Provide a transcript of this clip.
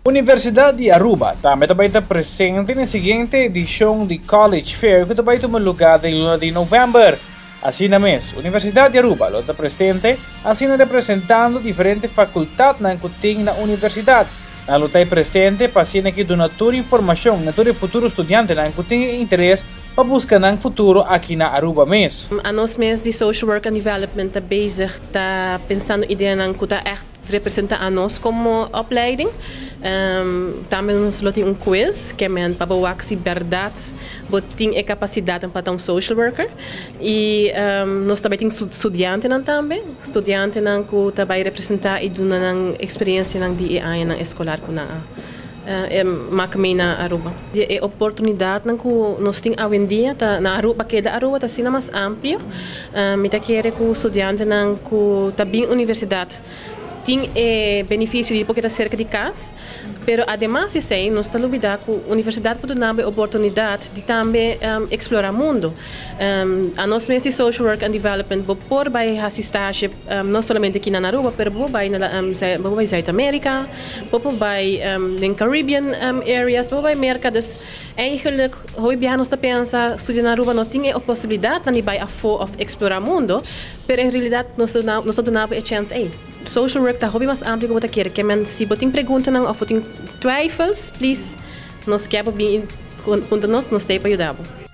Universidad di Aruba tambe ta bay ta presente na e siguiente edicion di College Fair cu ta bay tuma lugar den luna di november. Asina mes, Universidad di Aruba lo ta presente asina representando diferente facultadnan cu tin na universidad. Nan lo ta presente pa asina ki duna tur informacion na tur e futuro studiantenan cu tin e interes pa busca nan futuro aki na Aruba mes. Anos mes di Social Work and Development ta bezig ta pensando ideanan cu ta echt representa anos como opleiding. Tambe nos lo tin un quiz, kemen pa bo wak si berdad bo tin e capacidad pa ta un social worker. Y nos tambe tin studiantenan tambe, studiantenan cu ta bay representa y duna nan experiencianan di e añanan escolar cu nan a maak mee na Aruba. E oportunidadnan cu nos tin awendia ta na Aruba, keda Aruba ta asina mas amplio. Mi ta kere cu studiantenan cu ta bin universidad tin e beneficio di porque ta cerca di cas, pero ademas di esey nos ta lubida cu universidad por duna bo e oportunidad di tambe explora mundo. Anos mes di Social Work and Development bo por bay haci stage no solamente aki na Aruba, pero bo por bay na bo por bay Zuid America, bo por bay den Caribbean areas, bo por bay Merca. Dus eigenlijk hopi biaha nos ta pensa studia na Aruba no tin e posibilidadnan di bay afo of explora mundo, pero en realidad nos ta duna bo e chance ey. Social work ta hopi mas amplio cu bo ta kere. Kemen si bo tin preguntanan of bo tin twijfels, please, nos kier bo bin punta nos, nos t'ey pa yuda bo.